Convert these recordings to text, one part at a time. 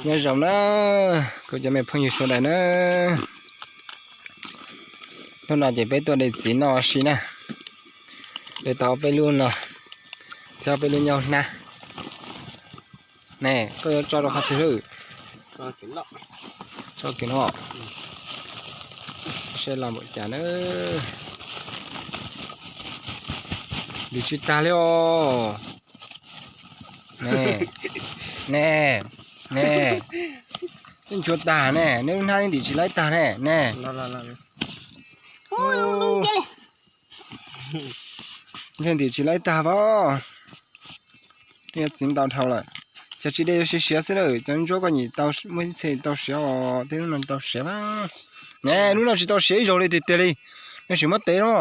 Nyob zoo na, kuv cov me phooj ywg sawv daws na, hnub no ces peb tuaj de txiv noj si na, de tau peb lub no, thiab peb lub nyuag hnab. Ne, koj yuav tso rau qhov twg lawm? Tso kiag no, seb los npaum cas na. Ntim tsis tag li os. Ne, ne, ne, nchuav tag ne, neb lub hnab ntim tsis laib tag ne, ne. Ntshe ntim tsis laib tag pab. Txiv ntau dhau lawm. Cov tsis de yuav siav siav xwb lawm, cov ntsuab koj nyiam tau, muaj ib txhia tau siav os, tej lub no tau siav na. Ne, lub no tsis tau siav ib zaug li tiag tiag li. Nej sim muab tev no.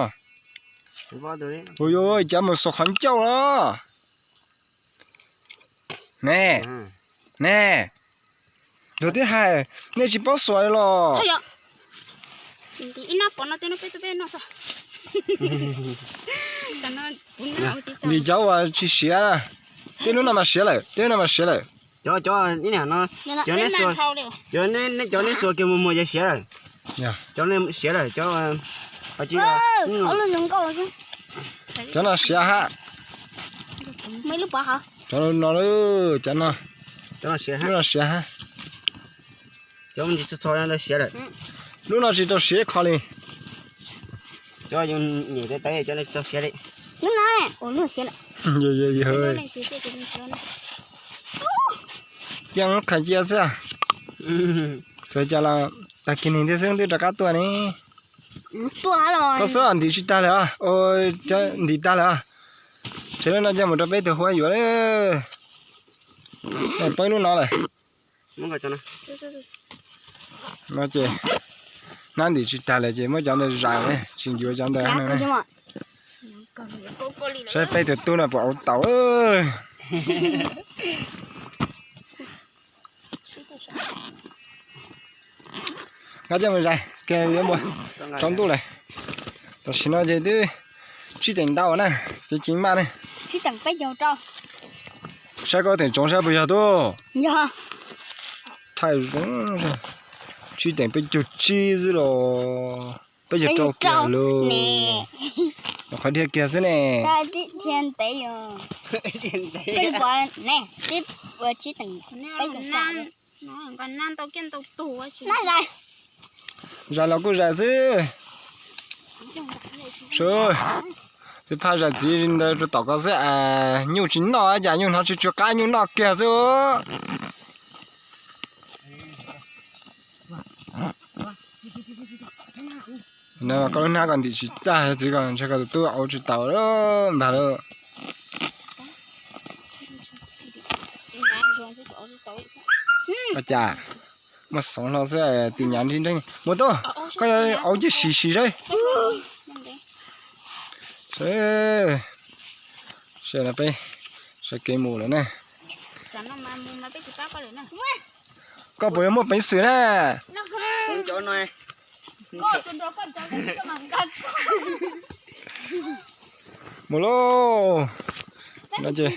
Ua yuav cav mus xuas qhov ncauj los. Ne, ne, luag twb hais, nej tsis paub xuas los. Ntim cov uas tsis siav. Tej lub no mas siav lawm, tej lub no mas siav lawm. Cov, cov, cov neb xuas kiag mus mus ces siav lawm. Cov siav lawm, cov, cov no siav hab. Cov no, cov no siav hab. Cov ntsis txho txho no siav lawm. Lub no tsis tau siav qho li. Cov yus nyem tau siav li. Cia qhais cia xwb. Txawm cas los tag kis neeg thiab xwb twb rov qab tuaj ne. Koj xwb ntim tsis tag lawm, ntim tag lawm. Tseg lub no coj mus rau peb tug huab yuav lawm. Peb lub no lawm. No ces hnab ntim tsis tag lawm ces muab cov ntawd zais, tsis yuav cov ntawd. Saib peb tus tub no puas au taus. Nqa coj mus zais, yuav mus tsaus ntuj lawm. Tam sim no ces twb tsib teev ntau na, ces ceev maj ne. Saib koj teem tsoov saib puas yog tub. Thaij zoo, tsib teev peb caug tsib xwb los peb caug rau kiag lawm. Qhov dhia kiag xwb ne. Zais los kuj zais xwb. Txiv phaj zais txiv ntawd rau tom ko xwb, nyuj tsis noj cas, nyuj hnov tsis tsw qab nyuj noj kiag xwb. Koj lub hnab koj ntim tsis tag txiv, koj ntshe koj tus tub au tsis taus ntag lauj. Ua cas muaj xoov hlo xwb, tis nyav nrib nreeb. Mus tub, koj yuav au ces sim sim saib. Saib, peb sawv kev mus lawm na. Koj puas yuav muaj peev xwm na? Mus lauj. No ces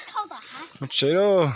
mus tsev lauj.